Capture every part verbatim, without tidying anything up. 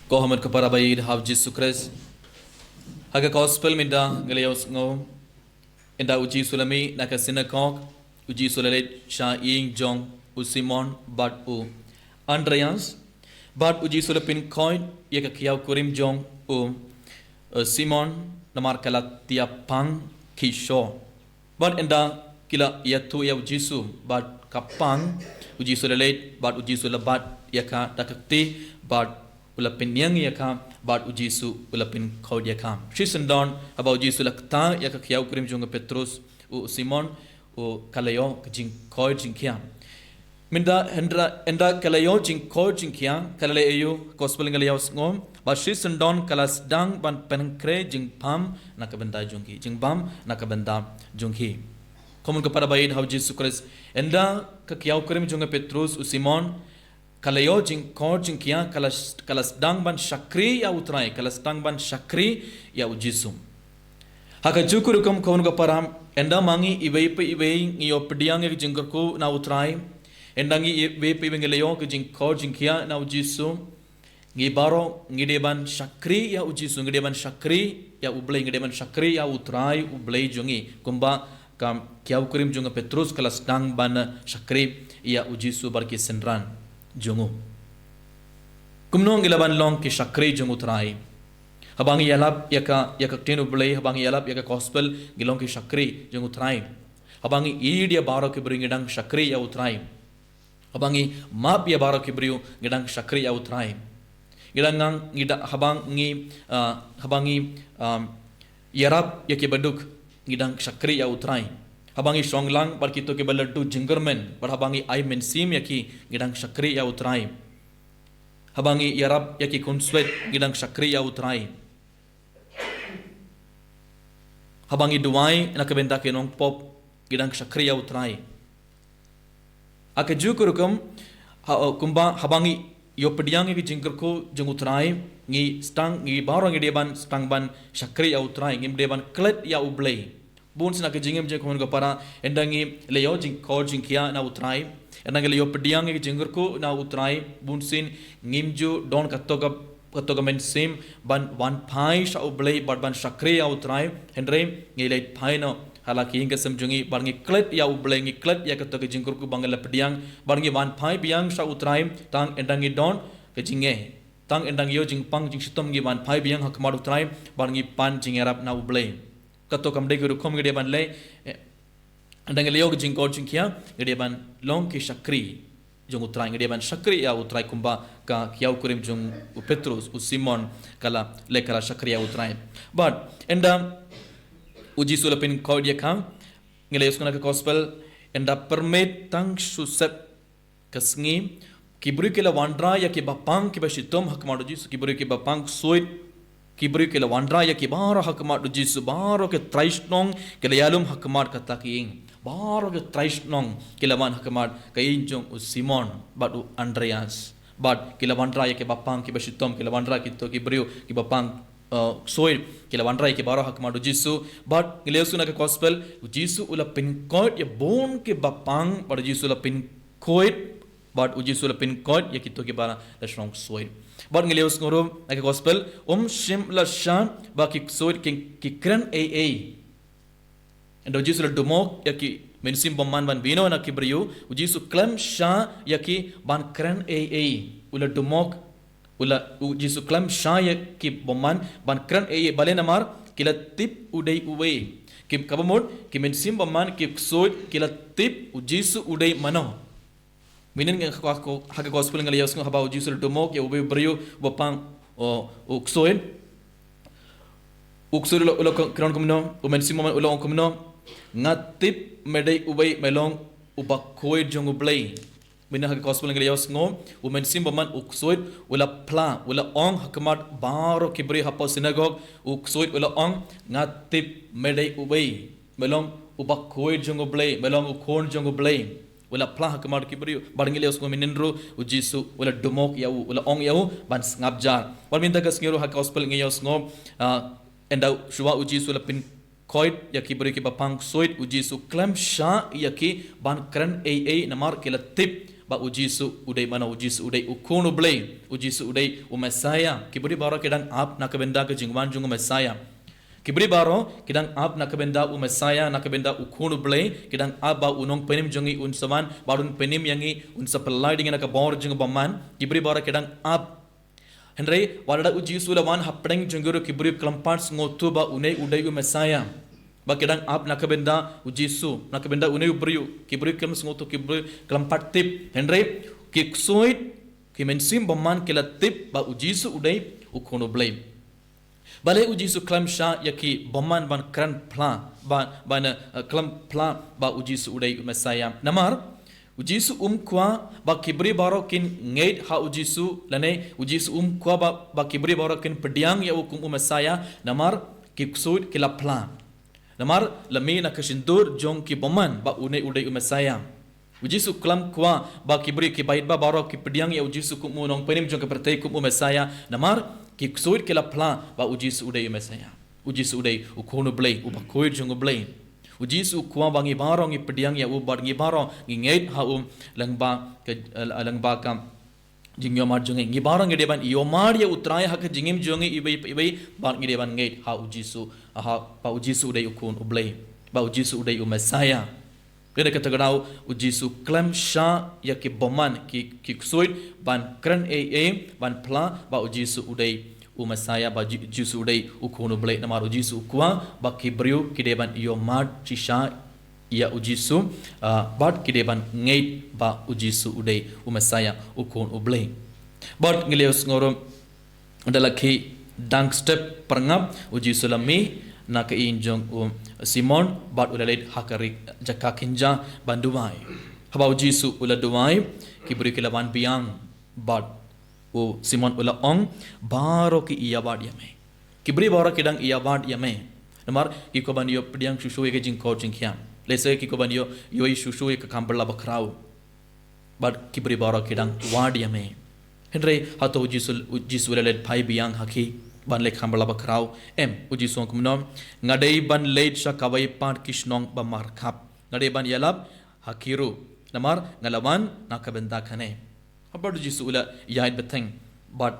Ko ha mon ko para ba ïeit ha u Jisu Khrist. Ha ka gospel mynta ngi la ïohsngew, ynda u Jisu u la mih na ka synagog, u Jisu u la leit sha ïing jong u Simon bad u Andreas. Bad u Jisu u la pynkhoit ïa ka kyiaw kurim jong u, eh, Simon, namar ka la tiapang ki sho. Bad ynda ki la ïathuh ïa u Jisu bad ka pang, u Jisu u la leit bad u Jisu u la bat ïa ka da ka kti, bad u la pynïeng ïa ka, bad u Jisu u la pynkhoit ïa ka. Shisyndon haba u Jisu u la ktah ïa ka kyiaw kurim jong u Petrus, u Simon, u ka la ïoh ka jingkhoit jingkhiah. Mynta hynda, ynda ka la ïoh jingkhoit jingkhiah, ka la leh aïu? Gospel ngi la ïohsngew ba shisyndon ka la sdang ban pynkhreh jingbam na ka bynta jong ki, jingbam na ka bynta jong ki. Ko mon ko para ba ïeit ha u Jisu Khrist, ynda ka kyiaw kurim jong u Petrus, u Simon, ka la ïoh jingkhoit jingkhiah, ka la, ka la sdang ban shakri ïa u Trai, ka la sdang ban shakri ïa u Jisu. Ha kajuh ka rukom, ko mon ko para, ynda ma ngi iwei pa iwei ngi ïoh pdiang ïa ka jingkyrkhu na u Trai, ynda ngi iwei pa iwei ngi la ïoh ka jingkhoit jingkhiah na u Jisu, ngi baroh ngi dei ban shakri ïa u Jisu, ngi dei ban shakri ïa u Blei, ngi dei ban shakri ïa u Trai u Blei jong ngi, kumba ka kyiaw kurim jong u Petrus ka la sdang ban shakri ïa u Jisu bad ki synran jong u. Kumno ngi lah ban long ki shakri jong u Trai? Haba ngi ïalap ïa ka, ïa ka ktien u Blei, haba ngi ïalap ïa ka gospel, ngi long ki shakri jong u Trai. Haba ngi ïeit ïa baroh ki briew, ngi dang shakri ïa u Trai. Haba ngi map ïa baroh ki briew, ngi dang shakri ïa u Trai. Ngi dang ngang, ngi da, haba ngi, ah, haba ngi, um, ïarap ïa ki baduk, ngi dang shakri ïa u Trai. Haba ngi shong lang bad kito ki ba la duh jingkyrmen, bad haba ngi ai mynsiem ïa ki, ngi dang shakri ïa u Trai. Haba ngi ïarap ïa ki khunswet, ngi dang shakri ïa u Trai. Haba ngi duwai na ka bynta ki nongpop, ngi dang shakri ïa u Trai. Ha kajuh ka rukom, ha, kumba haba ngi ïoh pdiang ïa ka jingkyrkhu jong u Trai, ngi sdang, ngi baroh ngi dei ban sdang ban shakri ïa u Trai, ngim dei ban klet ïa u Blei. Bun sien ha ka jingim jong ngi, ko mon ko para, ynda ngi la ïoh jingkhoit jingkhiah na u Trai, ynda ngi la ïoh pdiang ïa ka jingkyrkhu na u Trai, bun sien ngim ju don kato ka, kato ka mynsiem ban wan phai sha u Blei bad ban shakri ïa u Trai, hynrei ngi leit phai noh ha la ki ïing ki sem jong ngi bad ngi klet ïa u Blei, ngi klet ïa kato ka jingkyrkhu ba ngi la pdiang, bad ngi wan phai biang sha u Trai tang ynda ngi don ka jingeh, tang ynda ngi ïoh jingpang jingshitom, ngi wan phai biang ha khmat u Trai bad ngi pan jingïarap na u Blei. Kato kam dei ka rukom ngi dei ban leh, eh, ynda ngi la ïoh ka jingkhoit jingkhiah, ngi dei ban long ki shakri jong u Trai, ngi dei ban shakri ïa u Trai kumba ka kyiaw kurim jong u Petrus, u Simon, ka la leh, ka la shakri ïa u Trai. Bad ynda u Jisu u la pynkhoit ïa ka, ngi la ïohsngew na ka gospel, ynda pyrmit tang shu sep ka sngi, ki briew ki la wanrah ïa ki bapang ki bashitom ha khmat u Jisu, ki briew ki bapang ksuid, ki briew ki la wanrah ïa ki baroh ha khmat u Jisu, baroh ki trai shnong ki la ïalum ha khmat kata ka ïing. Baroh ki trai shnong ki la wan ha khmat ka ïing jong u Simon bad u Andreas. Bad ki la wanrah ïa ki bapang ki bashitom, ki la wanrah kito ki briew ki bapang, uh, ksuid, ki la wanrah ïa ki baroh ha khmat u Jisu. Bad ngi la ïohsngew na ka gospel, u Jisu u la pynkhoit ïa bun ki bapang, bad u Jisu u la pyn khuid, bad u Jisu u la pynkhoit ïa kito kiba la shnong ksuid. Bad ngi la ïohsngew ruh na ka gospel, um shym la shah ba ki ksuid ki, ki kren ei ei. Ynda u Jisu u la dumok ïa ki mynsiem bymman ban bino na ki briew, u Jisu khlem shah ïa ki ban kren ei ei. U la dumok, u la, u Jisu khlem shah ïa ki bymman ban kren ei ei, balei? Namar ki la tip u dei uwei. Ki, kaba mut, ki mynsiem bymman, ki ksuid, ki la tip u Jisu u dei mano. Mynhynnin ha ka, ha ka gospel ngi la ïohsngew haba u Jisu u la dumok ïa uwei u briew uba pang, o, u ksuid. U ksuid u la, u la kren kumno, u mynsiem bymman u la ong kumno: Nga tip me dei uwei, me long uba khuid jong u Blei. Mynhynnin ha ka gospel ngi la ïohsngew, u mynsiem bymman, u ksuid u la phla, u la ong ha khmat baroh ki briew hapoh synagog, u ksuid u la ong: Nga tip me dei uwei, me long uba khuid jong u Blei, me long u Khun jong u Blei. U la phla ha khmat ki briew. Bad ngi la ïohsngew mynhynnin ruh u Jisu u la dumok ïa u, u la ong ïa u ban sngap jar. Bad mynta ka sngi ruh ha ka gospel ngi ïohsngew, ah, ynda shuwa u Jisu u la pynkhoit ïa ki briew kiba pang ksuid, u Jisu khlem shah ïa ki ban kren ei ei, namar ki la tip ba u Jisu u dei mano, u Jisu u dei u Khun u Blei, u Jisu u dei u Messiah. Ki briew baroh ki dang ap na ka bynta ka jingwan jong u Messiah. Ki briew baroh ki dang ap na ka bynta u Messiah, na ka bynta u Khun u Blei, ki dang ap ba u Nongpynim jong ngi un sa wan, ba un pynim ïa ngi, un sa pynlait ïa ngi na ka bor jong u bymman. Ki briew baroh ki dang ap. Hynrei wat la da u Jisu u la wan hapdeng jong ki ruh, ki briew khlem pat sngewthuh ba une u dei u Messiah. Ba ki dang ap na ka bynta u Jisu, na ka bynta une u briew, ki briew khlem sngewthuh, ki briew khlem pat tip. Hynrei ki ksuid, ki mynsiem bymman ki la tip ba u Jisu u dei u Khun u Blei. Balei u Jisu khlem shah ïa ki bymman ban kren phla, ba, ban, eh, khlem phla ba u Jisu u dei u Messiah? Namar u Jisu um kwah ba ki briew baroh kin ngeit ha u Jisu, lane u Jisu um kwah ba, ba ki briew baroh kin pdiang ïa u kum u Messiah, namar ki ksuid ki la phla. Namar la mih na ka shyntur jong ki bymman ba une u dei u Messiah. U Jisu khlem kwah ba ki briew, ki paidbah baroh ki pdiang ïa u Jisu kum u Nongpynim jong ka pyrthei, kum u Messiah, namar ki ksuid ki la phla ba u Jisu u dei u Messiah. U Jisu u dei u Khun u Blei, u bakhuid jong u Blei. U Jisu u kwah ba ngi baroh ngi pdiang ïa u, bad ngi baroh ngi ngeit ha u, lyngba ka, eh, lyngba ka jingïohmad jong ngi. Ngi baroh ngi dei ban ïohmad ïa u Trai ha ka jingim jong ngi iwei pa iwei, bad ngi dei ban ngeit ha u Jisu, ha, ba u Jisu u dei u Khun u Blei, ba u Jisu u dei u Messiah. Te da kata ka daw u Jisu khlem shah ïa ki bymman, ki, ki ksuid, ban kren ei ei, ban phla ba u Jisu u dei u Messiah, ba Ji-, Jisu u dei u Khun u Blei. Namar u Jisu u kwah ba ki briew ki dei ban ïohmad shisha ïa u Jisu, ah, bad ki dei ban ngeit ba u Jisu u dei u Messiah, u Khun u Blei. Bad ngi la ïohsngew ruh, da la khie dang step pyrngap, u Jisu u la mih na ka ïing jong u Simon, bad u la leit ha ka ri jaka kynja ban duwai. Haba u Jisu u la duwai, ki briew ki la wan biang, bad u Simon u la ong, "Baroh ki ïawad ïa me." Ki briew baroh ki dang ïawad ïa me. Namar ki kwah ban ïoh pdiang shuh shuh ïa ka jingkoit jingkhiah. Lehse ki kwah ban ïoh, ïohi shuh shuh ïa ka kam phylla bakhraw. Bad ki briew baroh ki dang wad ïa me. Hynrei hato u Jisu, u Jisu u la leit phai biang ha ki ban leit kam phylla bakhraw? Em, u Jisu u ong kumno? "Nga dei ban leit sha kawei pat ki shnong ba markhap. Nga dei ban ïalap ha ki ruh. Namar nga la wan na ka bynta kane." Haba u Jisu u la ïaid bteng, bad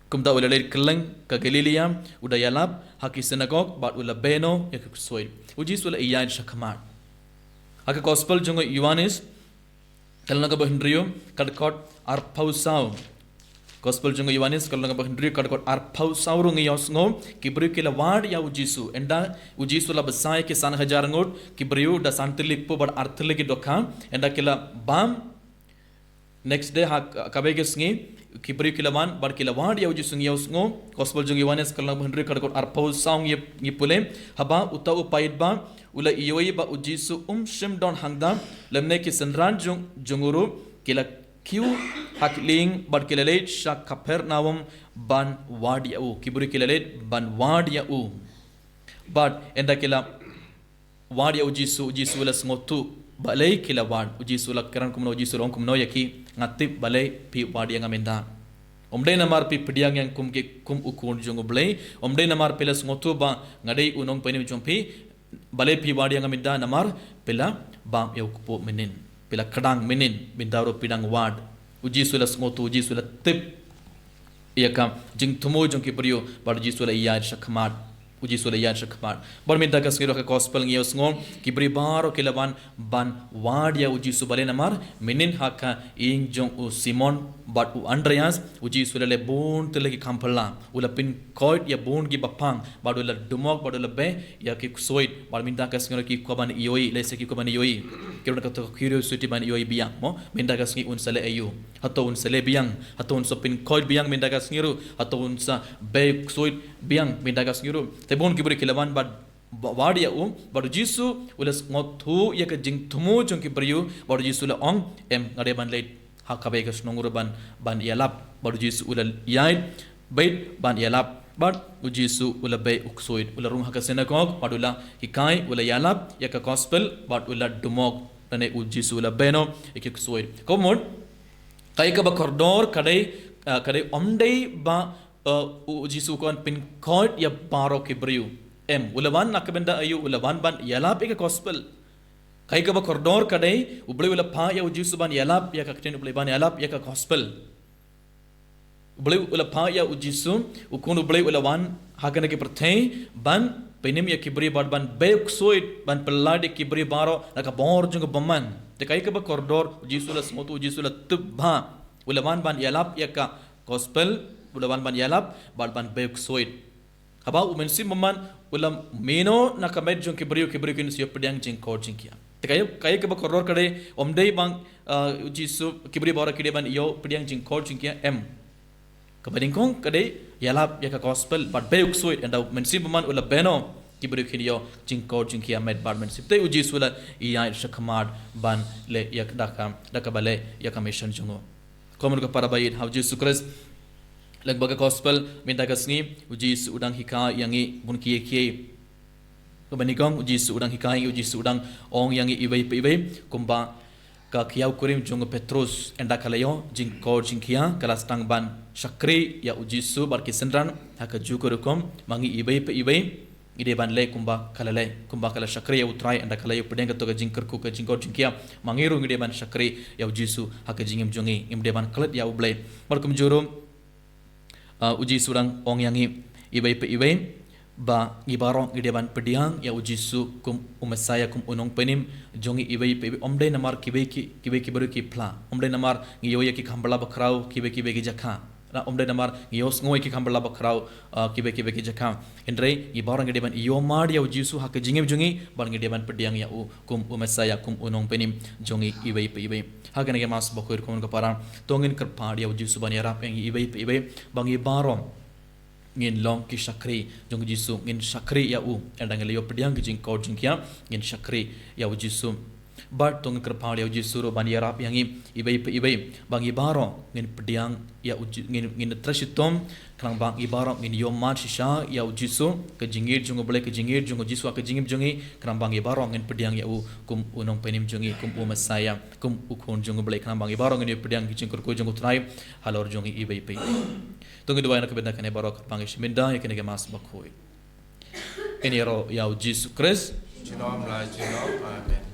kumta u la leit kylleng ka Galilaïa, u da ïalap ha ki synagog, bad u la bynñiaw ïa ki ksuid. U Jisu u la ïaid shakhmat. Ha ka Gospel jong u Ïoannis, ka lynnong kaba hynriew, ka dkhot arphew saw. Gospel jong u Ïoannis, ka lynnong kaba hynriew, ka dkhot arphew saw ruh ngi ïohsngew, ki briew ki la wad ïa u Jisu. Ynda u Jisu u la bsa ïa ki san hajar ngut, ki briew da san tylli kpu bad ar tylli ki dohkha, ynda ki la bam, next day ha ka, kawei ka sngi, ki briew ki la wan, bad ki la wad ïa u Jisu, ngi ïohsngew, Gospel jong u Ïoannis, ka lynnong kaba hynriew, ka dkhot arphew saw ngi, ngi pule, haba uta u paidbah u la ïohi ba u Jisu um shym don hangta, lymne ki synran jong, jong u ruh, ki la kiew ha khlieh, bad ki la leit sha Kapernaum ban wad ïa u. Ki briew ki la leit ban wad ïa u. Bad ynda ki la wad ïa u Jisu, u Jisu u la sngewthuh balei ki la wad. U Jisu u la kren kumno, u Jisu u la ong kumno ïa ki? "Nga tip balei phi wad ïa nga mynta. Ym dei namar phi pdiang ïa nga kum ki, kum u Khun jong u Blei. Ym dei namar phi la sngewthuh ba nga dei u Nongpynim jong phi. Balei phi wad ïa nga mynta? Namar phi la bam ïa u kpoh mynnin. Phi la kdang mynnin, mynta ruh phi dang wad." U Jisu u la sngewthuh, u Jisu u la tip ïa ka jingthmu jong ki briew, bad u Jisu u la ïaid shakhmat. U Jisu u la ïaid shakhmat. Bad mynta ka sngi ruh ha ka Gospel ngi ïohsngew, ki briew baroh ki la wan ban wad ïa u Jisu. Balei? Namar mynnin ha ka ïing jong u Simon bad u Andreas, u Jisu u la leh bun tylli ki kam phylla. U la pynkoit ïa bun ki bapang, bad u la dumok, bad u la beh ïa ki ksuid. Bad mynta ka sngi ruh ki kwah ban ïohi, lehse ki kwah ban ïohi. Ki don kata ka curiosity ban ïohi biang, mo? Mynta ka sngi un sa leh aïu? Hato un sa leh biang? Hato un sa pynkoit biang mynta ka sngi ruh? Hato un sa beh ksuid biang mynta ka sngi ruh? Te bun ki briew ki la wan bad, ba-, wad ïa u, bad u Jisu u la sngewthuh ïa ka jingthmu jong ki briew, bad u Jisu u la ong, "Em, nga dei ban leit ha kawei ka shnong ruh ban, ban ïalap." Bad u Jisu u la ïaid beit ban ïalap, bad u Jisu u la beh u ksuid, u la rung ha ka synagog, bad u la hikai, u la ïalap ïa ka Gospel, bad u la dumok, lane u Jisu u la bynñiaw ïa ki ksuid. Ka mut, kaei kaba kordor ka dei, eh, ka dei ym dei ba, eh, u Jisu u kwah ban pynkoit ïa baroh ki briew. Em, u la wan na ka bynta aïu? U la wan ban ïalap ïa ka Gospel. Kaei kaba kordor ka dei, U Blei u la phah ïa u Jisu ban ïalap ïa ka ktien U Blei, ban ïalap ïa ka gospel. U Blei u la phah ïa u Jisu, U Khun U Blei u la wan ha kane ka pyrthei ban pynim ïa ki briew bad ban beh u ksuid, ban pyllait ïa ki briew baroh na ka bor jong ka bymman. Te kaei kaba kordor, u Jisu u la sngewthuh, u Jisu u la tip ba u la wan ban ïalap ïa ka gospel, u la wan ban ïalap bad ban beh u ksuid. Haba u Mynsiem Bymman u la mino na ka met jong ki briew, ki briew kin sa ïoh pdiang jingkoit jingkhiah. Te kaei, kaei kaba kordor ka dei, ym dei ba, uh, u Jisu, ki briew baroh ki dei ban ïoh pdiang jingkoit jingkhiah, em. Kaba nyngkong ka dei ïalap ïa ka gospel bad beh u ksuid, ynda u Mynsiem Bymman u la bino, ki briew kin ïoh jingkoit jingkhiah met bad mynsiem. Te u Jisu u la ïaid sha khmat ban leh ïa ka, da ka, da kaba leh ïa ka mission jong u. Kumno ka para ba ïeit ha u Jisu Khrist. Lem bad ka gospel mynta ka sngi, u Jisu u dang hikai ïa ngi bun kiei kiei. Kaba nyngkong, u Jisu u dang hikai ïa ngi, u Jisu u dang ong ïa ngi iwei pa iwei, kumba ka khiah u kurim jong u Petrus, ynda ka la ïoh jingkoit jingkhiah, ka la sdang ban shakri ïa u Jisu bad ki synran ha kajuh ka rukom. Ma ngi iwei pa iwei ngi dei ban leh kumba ka la leh, kumba ka la shakri ïa u Trai ynda ka la ïoh pdiang kato ka jingkyrkhu, ka jingkoit jingkhiah. Ma ngi ruh ngi dei ban shakri ïa u Jisu ha ka jingim jong ngi, ngim dei ban klet ïa U Blei. Bad kumjuh ruh, uh, u Jisu u dang ong ïa ngi iwei pa iwei ba ngi baroh ngi dei ban pdiang ïa u Jisu kum u Messiah, kum u nongpynim jong ngi iwei pa iwei. Ym dei namar kiwei ki, kiwei ki briew ki phla, ym dei namar ngi ïoh ïa ki kham bylla bakhraw kiwei kiwei ki jaka, na ym dei namar ngi ïohsngew ïa ki kham bylla bakhraw, uh, kiwei kiwei ki jaka. Hynrei ngi baroh ngi dei ban ïohmad ïa u Jisu ha ka jingim jong ngi bad ngi dei ban pdiang ïa u kum u Messiah, kum u nongpynim jong ngi iwei pa iwei. Ha kane ka Mass Bakhuid, kumno ka para, to ngin kyrpad ïa u Jisu ban ïarap ïa ngi iwei pa iwei ba ngi baroh ngin long ki shakri jong u Jisu, ngin shakri ïa u. Ynda ngi la ïoh pdiang ki jingkoit jingkhiah, ngin shakri ïa u Jisu. Bad to ngin kyrpad ïa u Jisu ruh ban ïarap ïa ngi iwei pa iwei ba ngi baroh ngin pdiang ïa u Ji-, ngin, ngin trei shitom, khnang ba ngi baroh ngin ïohmad shisha ïa u Jisu, ka jingïeit jong U Blei, ka jingïeit jong u Jisu ha ka jingim jong ngi, khnang ba ngi baroh ngin pdiang ïa u kum u nongpynim jong ngi, kum u Messiah, kum u Khun jong U Blei, khnang ba ngi baroh ngin ïoh pdiang ki jingkyrkhu jong u Trai halor jong ngi iwei pa iwei. To ngin duwai na ka bynta kane baroh, kyrpang ïa shi mynta ïa kane ka Mass Bakhuid. Ngin ïaroh ïa u Jisu Khrist. Junom la junom. Amen.